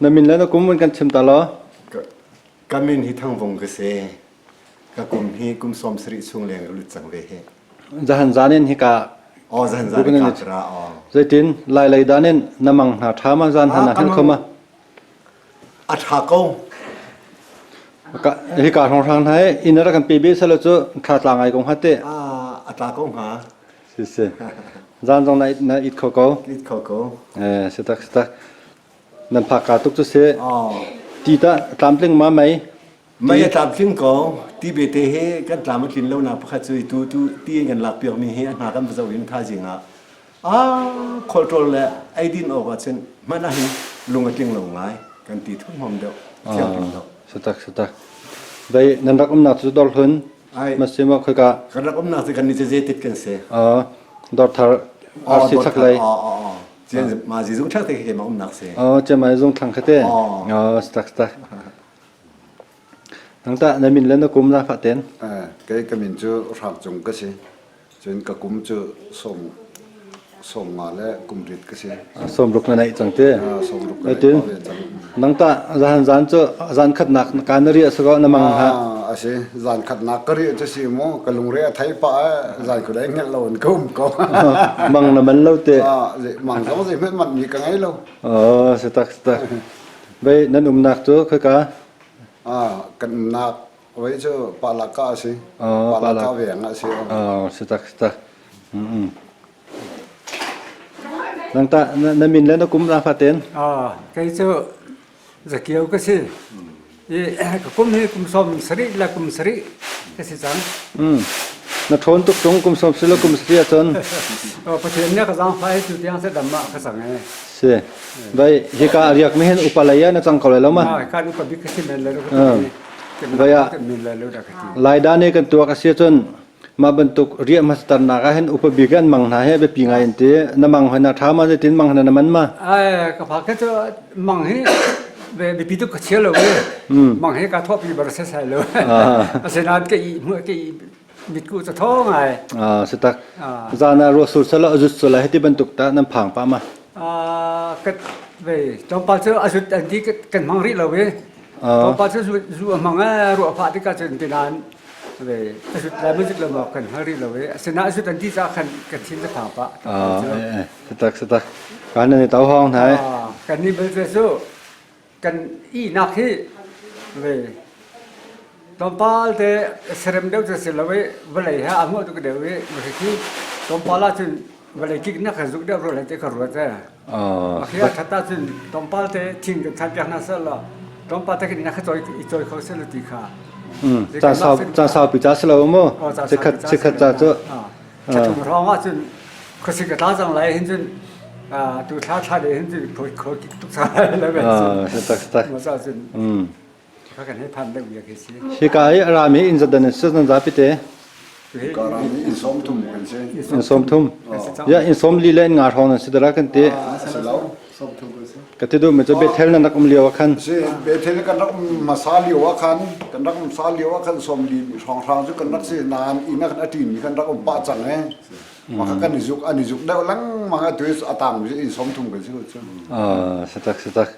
Na min le na kum kan chim ta law. Ka min hi Thangvung ka si. Ka kum hi kum 70 chung leng ka lut cang ve hi. Zahan zan in hika Oh zahan zan in ka ra oh. Zeitin lai lei dan in na mang hna tha ma zan hana hin khoma. A tha ko. Hika hrong hrang hna in ra kan pe be salo cu thla tla ngai ko hate. A tla ko hnga. Si si. Zan zong na na it kho ko. It kho ko. Eh sitak sitak. Nan phak ka tuk cu si. Ti ta tlamtling ma mei. Mei a tlamtling ko. Ti bete he kan tlam a tlin lo nak pakhat cu tu tu ti in kan lak piak mi hi a hna kan va zoh in thaizing ah ah kholṭol le eidin awk ah cun hman ah hin lung a tling lo ngai kan ti thum deuh thiang hrim lo. Satak satak. Dai nan rak umnak cu dor hlun Masimo khoika kan rak umnak cu kan ni zetit kan si. Dor thar RC chaklei. Ma zizung thak te khi ma umnak si. Oh, che ma zung thlang khate. Oh, stak stak. Nang ta na min le na kum na fa ten. Kei ka min cu Hrang Cung ka si. Cun ka kum cu sawm sawm nga le kum rit ka si. Sawmruk na neih cang te. Sawmruk ka neih ve cang. Nang ta zan zan cu zan khatnak ka na ri a na mang ha. A si zan khatnak ka ri cu si mu ka lungre a thei pa zan khudai ngelh lo in ka um ko. Mang na man lo te. Mang zong zei hmanh mat mi ka ngei lo. Oh, si tak si tak. Bei nan umnak cu khoika? Ah, kan umnak Oi cu Palaka a si. Palaka veng a si. Oh, si tak si tak. Nang ta na min le na kum na faten? Ah, kei cu Zakiau ka si. I ka kum hi kum som sarih le kum sarih ka si cang. Na ṭhawn tuk tung kum som silo kum sarih ahcun. Oh, Pathian nih ka zaangfah hi tu tiang se dam ah ka cang e. Si. Vai hika riak mi hin upa lei ah na cang ko lai lo ma? Ah, kan upa bik ka si men le ka ti. Vai ah Laida nih kan tuak a si ahcun mah bantuk riah hmasatarnak ah hin upa bik an mang hna hi biapi ngai an ti. Na mang hoi na ṭha ma zeitin mang hna na man ma? Ai ka phak cu mang hi biapi tuk ka chia lo i mang hi ka thawhpi bar se sai lo. Asinain ka i ka i mitku cu thaw ngai. Ah si tak. Zan ah ruah sur sala azut sala hiti bantuk ta nan phang pa ma? Ka ve tlawmpal cu azut an ti kan hmang rih lo i Tlawmpal cu zu a hmang i ruah fah tikah cun ti nain ve a zut lai maw zut lo maw kan hngal rih lo i asinain a zut an ti caah khan kan thin a phang pah. Satak satak. Kan nan i to hawng hna. Kan nih belte cu kan ihnak hi ve tlawmpal te serem deuh cu si lo i vawlei he aa hmuh tuk deuh i khi tlawmpal ahcun vawlei kiknak kan zuk deuh rua lai ti ka ruat ee. Khi a ṭhat ahcun tlawmpal te thing kan than piak hna seh law tlawmpal te kan inn kha i cawi kho seh law ti kha. Ca saupi ca si lo mu. Chikkhat chikkhat ca cu. Thla thum hrawng ahcun khuasik a tla cang lai hin cun tu thla thla de hin cun kho kik tuk cang lai lo Tak tak. Ma ca cun kha kan hei phan deuh bia khi si. Hika i a rami inn zadan in nan zapi te. Rami inn sawm thum kan si. Inn sawm thum. Ya inn sawm li le inn nga hrawng nan si dara kan ti. Si lo. Sawm thum kan si. Ka ti duh mi cu Bethel nan rak um lio ah khan. Si Bethel kan rak um hmasa lio ah khan kan rak um sa lio ah khan sawm li hrawng hrang cu kan rak si nain inn ah khan a ṭin mi kan rak um pah cang e. Maka kan i zuk an i zuk deuh lengmang atu a tang mi inn sawm thum kan si ko cu. Ah, satak satak.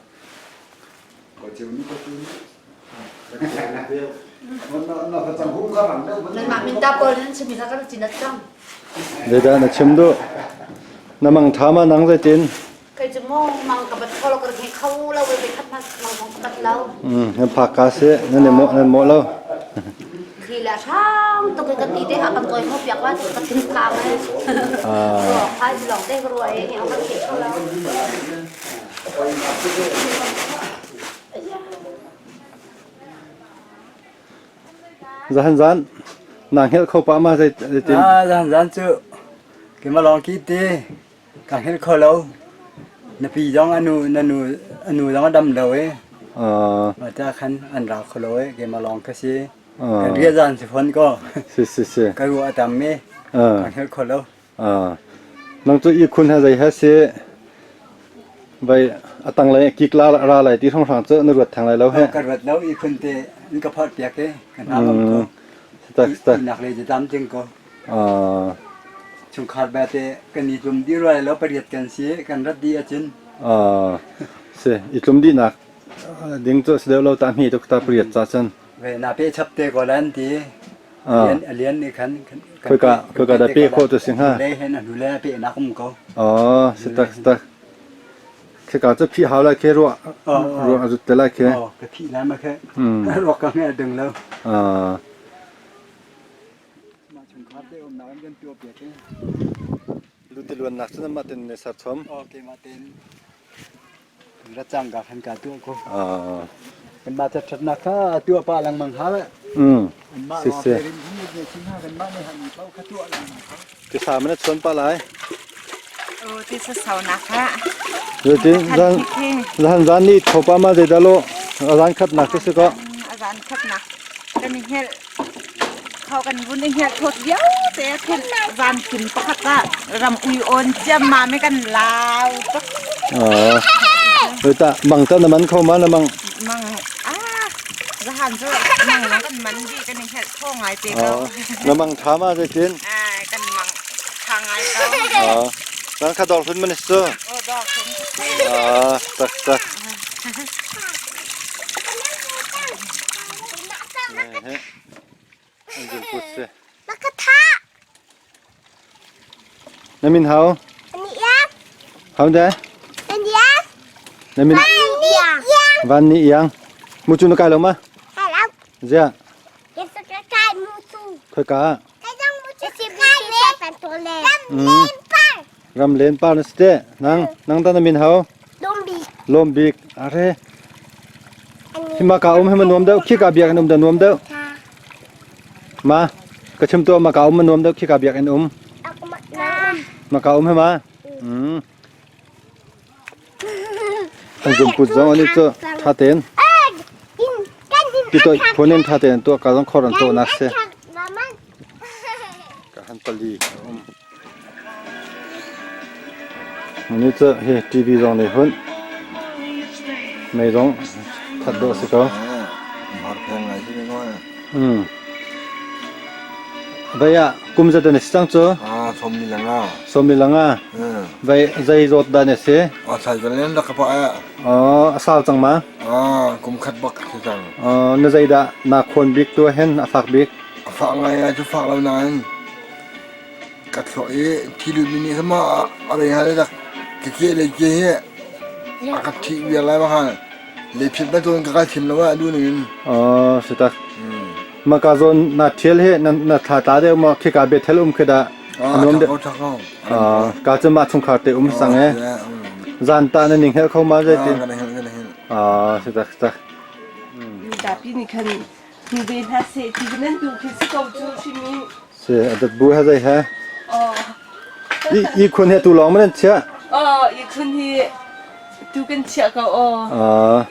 Nanmah minta pawl nan chim kha kan cin cang. Zeidah na chim duh? Na mang tha ma nang zeitin? Kai cu mo mang ka bat kho lo ka he kho lo ve khat ma mang ka bat lo. Nan phak ka si nan mo nan mo lo. Khi la hrang to kan ti te ha kan toi mo piak wa ka thin kha ma. Ah. Ai long te ruai he ka kho lo. Zahan zan na hngelh kho pa ma zeitin? Ah, zahan zan cu keimah lawng ki ti ka hngelh kho lo. Na pi zong anu na nu anu zong a dam lo i. Ah. Ta khan an ra kho lo i keimah lawng ka si. Kan ria zan si fon ko. Si si si. Ka ruah a tam i. Ka hngelh kho lo. Nang cu ihkhun he zei he si vai a tanglei kik la ra lai ti hrawnghrang cu na ruat theng lai lo he. Ka ruat lo ihkhun te in ka phorh piak i ka hna ngam ko. Tak tak. Nak le tam ting ko. Chungkhar ba te kan i tlum di ruai lo pariat kan si kan rat di acun. Si i tlum di nak. ding cu si deuh lo ta hmi tuk ta pariat ca cun. Ve na pe chap te ko lan ti. Lian a lian nih khan Khoika khoika dah pe khawh tu si hnga? Le hen a hnu le pe nak um ko. Oh, si tak si tak. Khika cu phih hau lai khe ruah ruah a zut te lai khe. Oh, ka phih lai ma khe. Ruak ka nge ding lo. Ah. Mah chungkhar te um nak an kan tuah piak i. Lutiluannak cu nanmah ten ne serchom. Oh, keimah ten. Ra cangka khan ka tuah ko. Kanmah ṭhatnak kha tuah pah lengmang hau eh. Anmah Si lawng si. te rin hin ne chin ha kanmah nih han paoh kha tuah lengmang hau. Tisa man na chuan pah lai. Oh, ti sa sau nak ha. Zeitin zan zan zan ni thopa ma zeidah lo zan khat nak cu si ko. Azan khat nak. Kan i hngelh Kho kan vun i hngelh thawt viau te khin zan kin pakhat ah ram ui on ciam ma me kan lau tuk. Ah. Oi ta mang ta na man kho ma na mang. Mang ah zahan cu mang lang kan man di kan i hngelh kho ngai te ko. Na mang tha ma zeitin? Ai kan mang tha ngai ko. Ah. Kan kha dor hun man su. Oh dor hun. Ah, tak tak. Na min hau? Hau de? Na min? Van ni iang. Mu chu na kai lo ma? Zia. Khoi ka? Ram len pa na si te. Nang nang ta na min hau? Lom bik. Are. Hima ka um hima nuam deuh khi ka biak in um da nuam deuh. Ma ka chim to ma ka um nuam deuh khi ka biak in um. Ma ka um hima. Mm. An zum put zong ani chu tha ten. Ti toi phonen tha ten to ka zong khor an to nak se. Ka han pali um. Ni cu hi TV zong nih hun mei zong that dawh si ko. Vai ah kum zat an si cang cu? Sawmi langa. Vai zei zawt dah na si? Oh, a sau cang ma? Kum khat bak si cang. Na zei dah na khawn bik tu hin a fak bik? A fak ngai ai cu fak lo nain Ka thluak i thi lutmi nih khan maw a rei hnga le dak ka ke le ke hi a ka thih viar lai ma leiphit bantukin ka kal thim lo ah duh ning in. Oh, si tak. Ma ka zawn na thial he na na thla tla deuh ma khi ka bethel um khi dah. Ah, thak ko thak ko. Ah, ka cu ma chungkhar te um sang e. Zan ta na ning hel kho ma zai tin. Kan hel kan hel. Ah, si tak si tak. Tapi nih khan tu ve hna seh ti nan duh khi si ko cu hrim Si adat bu ha zai he. Oh. I i khun he tu lawng man chia. Oh, i khun hi tu kan chia ko oh. Ah.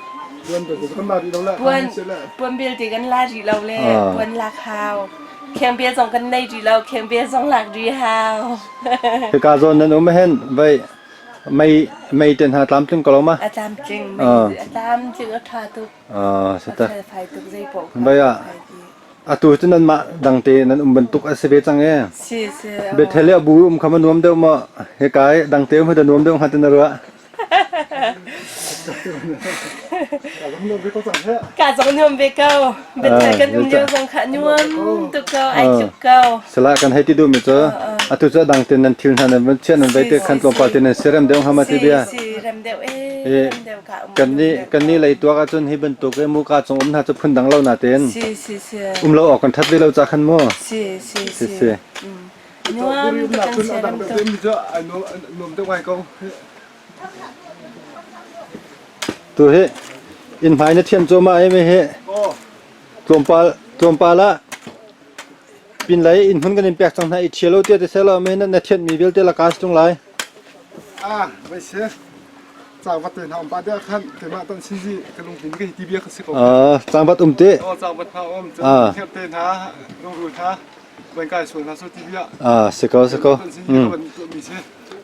Puan puan bel te kan la ri lo le puan lak hau. Kheng bel zong kan nei ri lo, kheng bel zong lak ri hau. Hika zawn nan um hen vai mei mei ten ha tlamtling ko lo ma? A tlamtling, mei a tlamtling a tha tuk. Ah, si ta. A felfai tuk zei poh. Vai ah Atu cu nanmah dangte nan um bantuk a si ve cang ee. Si si. Bethel i a bu um kha ma nuam deuh maw? Hika i dangte um hi da nuam deuh hnga ti na ruah? Ka zong nuam ve ko. Bethel kan um lio zong kha nuam tuk ko, ai tluk ko. Sala kan hei ti duhmi cu atu cu a dang te nan thil hna nan van chiah nan vei te khan tlawmpal te nan si rem deuh hnga ma ti bia. Si si rem deuh ee, rem deuh ka um. Kan nih kan nih lei tuak ahcun hi bantuk i muka cung um hna cu phundang lo natein Si si si. um lo awk kan ṭhat ve lo ca khan mu. Si si Si si. Nuam tuk kan si rem tuk. Tu hi inn hmai na thian cuahmah ai mi hi tlawmpal tlawmpal ah pinlei inn hmun kan in pek cang hna i ṭhial lo tiah ti seh law mi na thianh mi vialte laka si ṭung lai. Ah, vai se. Cangvat te hna um pa deuh khan keimah tan sinzi ka lungthin ka hi ti bia ka si ko. Ah, cangvat um te. Oh, cangvat hna um, Ah. cun te hna, rungrul hna, van kai sual hna so ti bia. Ah, si ko si ko. Tan sinzi ka van tuahmi si.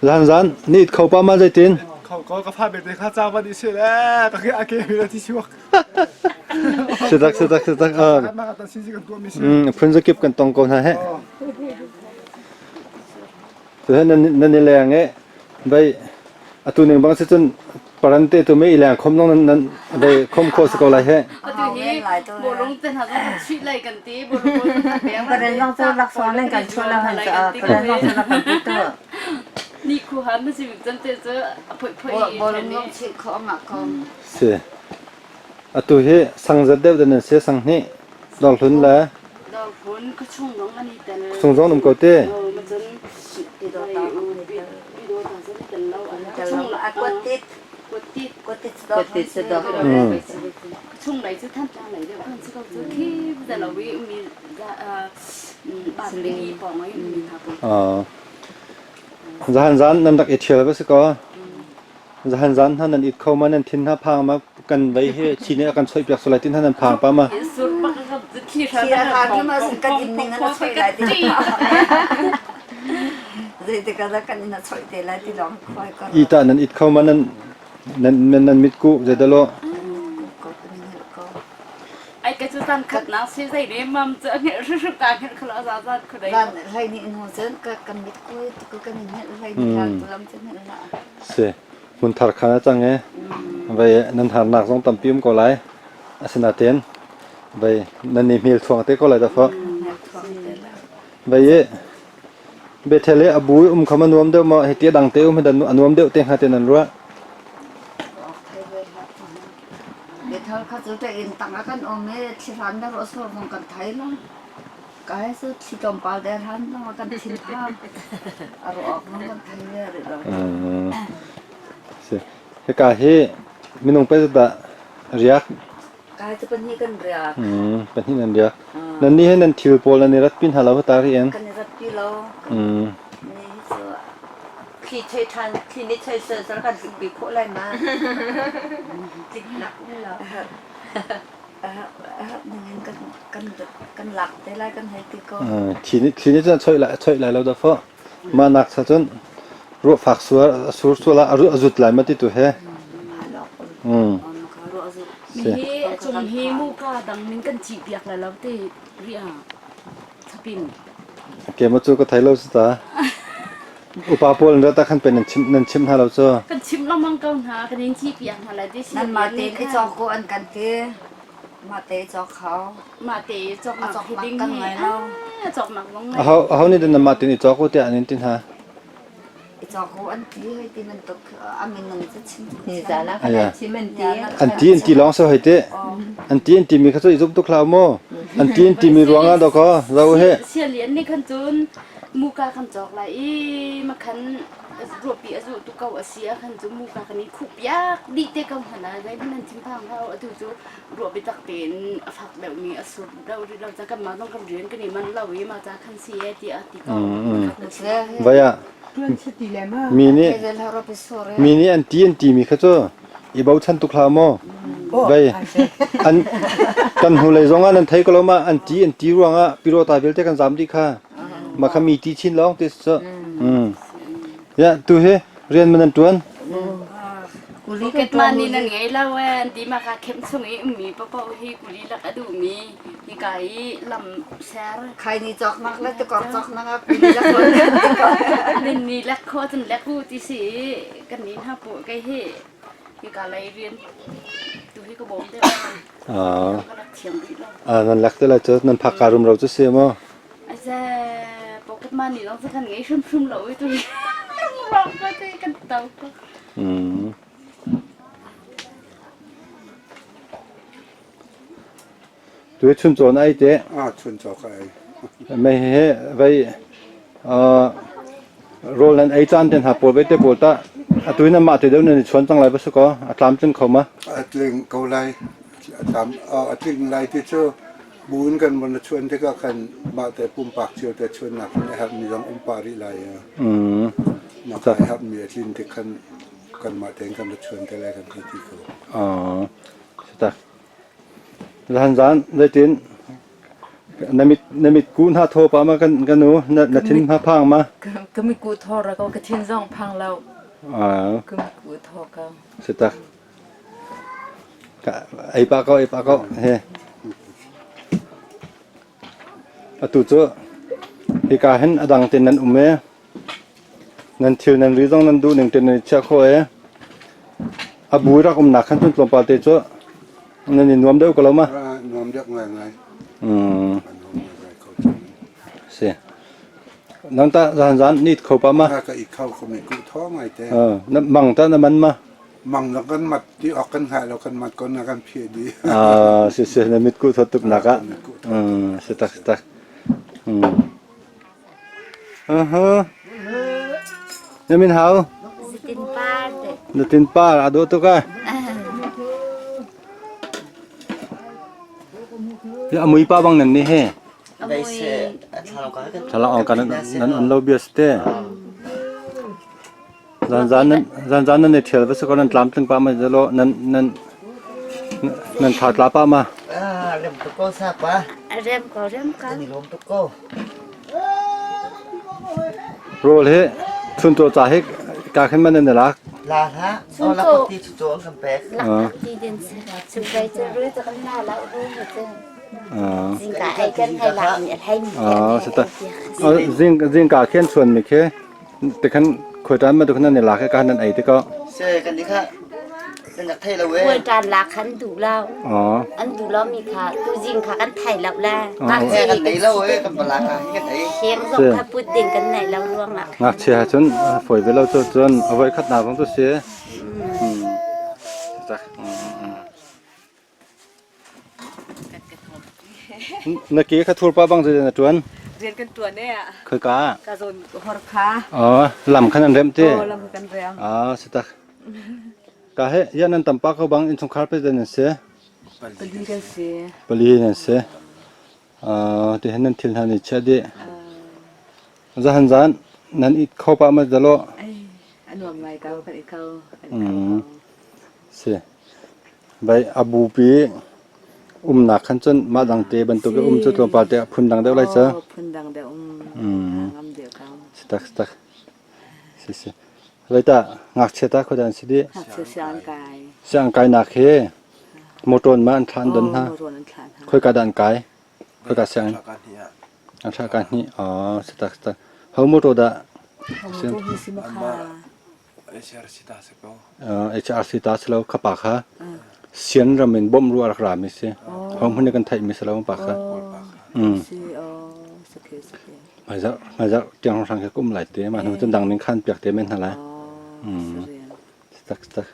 Zan zan ni it kho pa ma zeitin? Kho ko ka fa bete kha cangvat i se le ka ke ake mi la ti siwak. Sitak sitak sitak. Ah. Mah tan sinzi kan tuahmi si. Phun zakip kan tong ko hna he. Tuhan nan nan i leng i vei atu ning bang si cun Parante tu me ileng khom nong nan nan ve khom kho si ko lai he. Atu hi bolung te hna zong kan chuih lai kan ti bolung kan beng Paren zong cu laksawng len kan chuah lo han cu paren zong cu kan pu tu. Ni khu han na si chan te cu a phoi phoi Bolung zong chuih kho ngah ko. Si. Atu hi sang zat deuh dan nan si sang hnih dor hlun le Dor hlun khuachung zong an i tel. Khuachung zong um ko te. Ma cun Chung lei cu Thantlang lei deuh kan si ko cu khi za lo i ummi Bapini pawng i ummi hna pawl. Zahan zan nan rak i ṭhial va si ko. Zahan zan hna nan it kho ma nan thin hna phang ma kan vei hi thi nih a kan choih piak sulai tin hna nan phang pa ma. Thi kan in ning an choih lai ti. Zeitik ah dah kan in a choih te lai ti lawng khuai ko. I ta nan it kho ma nan nan nan nan mit ku zeidalo. Ai ka cu tan khat nak si zei ne mam cu a hngilh hruhrup ka hngilh khalo a zazat khudai. Van hlei ni in hu cun ka kan mit ku tu kan in hngilh hlei ni hlan tu lam cun hngilh la. Si hmun thar khan a cang e. Vai nan harnak zong tampi um ko lai. Asinain vai nan ni hmel thuang te ko lai da fa. Vai e Bethel i a bu i um kha ma nuam deuh maw hiti a dang te um hi a nuam deuh te hnga ti nan ruah? Bethel kha cu te inn tang ah kan um i thlihran le ruahsur zong kan thei lo. Ka he cu thli tlawmpal der han zong ah kan thin phang. A ruah awk zong kan thei ve rih lo. Si. Hika hi minung pe dah riak Kai cu pahnih kan riak. Pahnih nan riak. Nan nih hin nan thil pawl nan i rat pi hna lo ta ri in. Kan i rat pi lo. Ni hi cu Thli chei ṭhan, thli nih chei sel sel kan tlik pi khawh lai ma. Tlik nak um lo. Herh ning in kan kan kan lak te lai kan hei ti ko. Thli nih thli nih cun choi lai choi lai lo da fo. Mah nak sa cun ruah fak suar sur sual ah a zut lai ma ti tu he. Hi cung hi muka dang min kan cih piak lai lo te ri ah thapin. Ke ma cu ka thei lo si ta. Upa pawl nan ta khan pe nan chim nan chim hna lo cu. Kan chim lengmang ko hna kan in cih piak hna lai ti si. Nan mah te i cawk ko an kan ti. Mah te cawk hau. Mah te cawk nak hi ding hi. Cawk nak zong Aho aho nih dan mah tin i cawk u tiah an in ti hna. I cawk u an ti hei ti bantuk a minung cu chim Ni zan ah khan an chim an ti. An ti an ti lawng so hei ti. An ti an ti mi kha cu i zum tuk hlah mu. An ti an ti mi ruang ah dawkaw zo he. Sialian nih khan cun muka kan cawk lai i makhan ruahpi a zuh tu ko a si ah khan cu muka kan i khuh piak dih te ko hna zeihmanh an thin phang hlah atu cu ruah biatak tein a fak deuhmi a sur deuh rih lo ca kanmah zong kan rian kan i manh lo i mah ca khan si e tiah ti ko. Vai ah mi nih mi nih an ti an ti mi kha cu i bochan tuk hlah maw vai an kan hnulei zong ah nan thei ko lo ma an ti an ti ruangah pirota vialte kan zam dih kha ma kha mi ti chin lawng ti cu ya tu hi rian man nan tuan Bukit mani nan ngei lo eh an ti ma ka khem chung i ummi paoh hi kuli lak a duhmi hika i lam ser Khai ni cawk nak le tikor cawk nak ah kuli lak nin ni lek kho cun lek u ti si i kan ni hna pu kei hi hika lei rian tu hi ka bawm deuh ka lak thiam rih lo Ah nan lek te lai cu nan phak ka rum ro cu si maw Aze pocket money lawng cu kan ngei hrimhrim lo i tu hi rawk ko te kan to ko. Mm. Tu chun chaw na ei te. Ah chun chaw ka ei. Mei he vai rawl nan ei caan ten ha pawl ve te pawl ta atu in mah te deuh nan i chuan cang lai ba su ko a tlam tling kho ma A tling ko lai. A tlam a tling lai ti cu Bu in kan von chuan tikah khan mah te pumpak cio te chuannak in a herhmi zong um pah rih lai. Mah ka herhmi a tlin tik khan kanmah tein kan ra chuan te lai kan hei ti ko. Tak. Zan zan zeitin na mit na mit ku hna thaw pa ma kan kan u na na thin hma phang ma Ka mit ku thaw ra ko ka thin zong phang lo. Ka mit ku thaw ko. Si tak. Ei pah ko, ei pah ko. He. Atu cu hika hin a dang ten nan um e. Nan thil nan ri zong nan duh ning ten nan i chiah khawh e. A bu rak umnak khan cun tlawmpal te cu nan i nuam deuh ko lo ma? Nuam deuh ngaingai. Si. Nang ta zan zan nit kho pa ma? Ka i kho ko me ku tho ngai te. Na mang ta na man ma? Mang na kan mat ti ok kan hai lo kan mat kon na kan phia di. Ah si si na mit ku thot tuk nak ah. Si tak si tak. Uh-huh. Na min hau? Tin par te. Na tin par a do tuk ah. Ya mui pa bang nan ni he. Thalang ong kan nan an lo bias te. Zan zan nan zan zan nan i thial va ko nan tlam tling pa ma zalo nan nan nan tha tla pa ma. Ah, rem tuk ko sa pa. Rem ko rem ka. Ni lom tuk ko. Rawl hi chun to cha hi ka khin man nan lak. La hla. O la ti chu chu kan pek. La ti den se. Chu kai chu ru ta kan la la ru ma chu. Zing ka ai kan hai la ni hai mi. Ah, sata. Zing zing ka khen chuan mi khe Tikhan khuaiṭan bantuk khan nan i lak i ka nan ei te ko. Se kan ni kha kan rak thei lo e. Khuaiṭan lak khan duh lo. An duh lo mi kha tuzing kha kan thei lo le. Ngakchia kan nei lo e kan palak ah hi kan ei. Heng zong kha put ding kan nei lo ruang ah. Ngakchia cun fawi ve lo cu cun a voi khat nak zong cu si. Na ke kha thur pa bang zei na tuan? Rian kan tuan e. Khoi ka? Ka zawn hor kha. Oh, lam khan an rem te. Oh, lam kan rem. Ah, sitak. Ka he ya nan tampa ko bang innchungkhar pe nan se. Pali kan si. Pali nan se. Ah, te hen nan thil hna ni chia di. Zahan zan nan it kho pa ma dalo. Ai, anuam ngai ka kan i kho. Si. Vai a bupi umnak khan cun mah dang te bantuk i um cu tlawmpal te ah phundang deuh lai ca. Phundang deuh um. Ngam deuh ko. Si tak si tak. Si si. Leita ngakchia ta khoda an si dih. Ngakchia siang kai. Siang kai nak hi motor ma an thlan don hna. Khoi ka dan kai? Khoi ka siang? An thla ka hni. Oh, si tak si tak. Ho motor dah? Motor hi si ma kha. HRC ta si ko. HRC ta si lo kha pa kha sian ram in bom ru a rak ra mi si. Hong hmun kan theih mi si lo pa kha. Mai mai za tiang rang kha kum lai te ma hnu cun dang ning khan piak te men hna lai. Tak tak.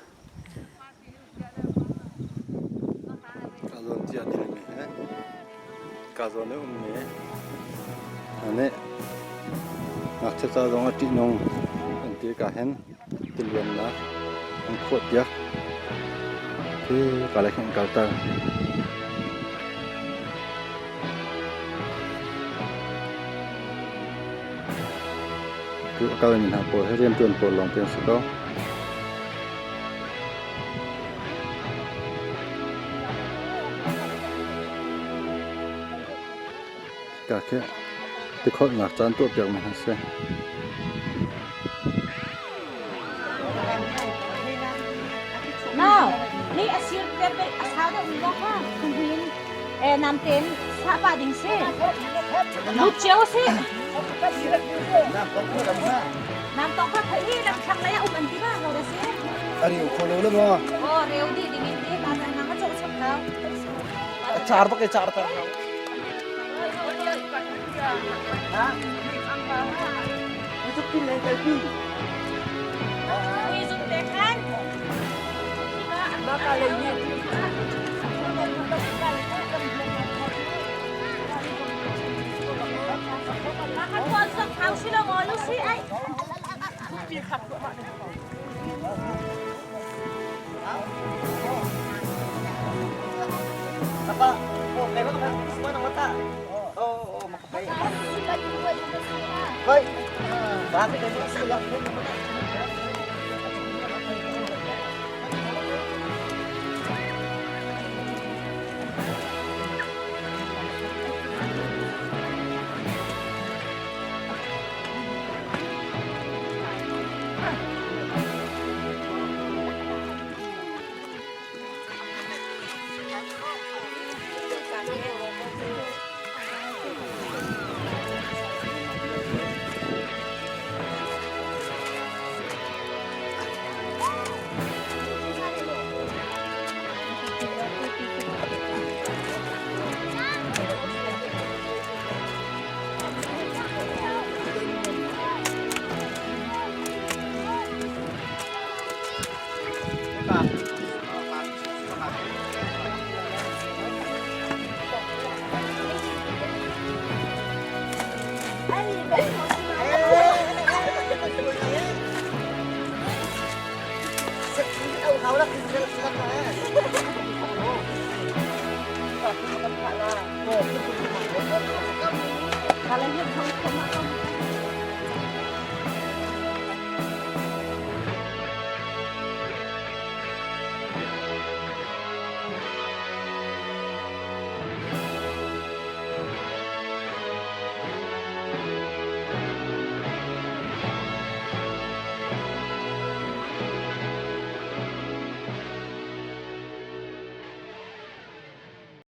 Ka zawn cia dil mi he. Ka zawn um mi. Ane ngakchia ca zong a ṭihnung an ti ka hen tiliannak an khuah piak. Hi ka le khin kalter. Tu a kal mi hna pawl hi rianṭuan pawl lawng te an si ko. Ka khi tikholhnak caan tuahpiakmi hna si. Now, ni asir te pe asau deuh mi kha thunghuin e nam ten sa pa ding si. Lut chiao si. Nam tong kha thai hi lam thlang lei ah um an ti ba lo da si. A reu kho lo le ma. Oh, reu di ding in ti ta tan hang a chok chok hau. Char bak e char tar hau.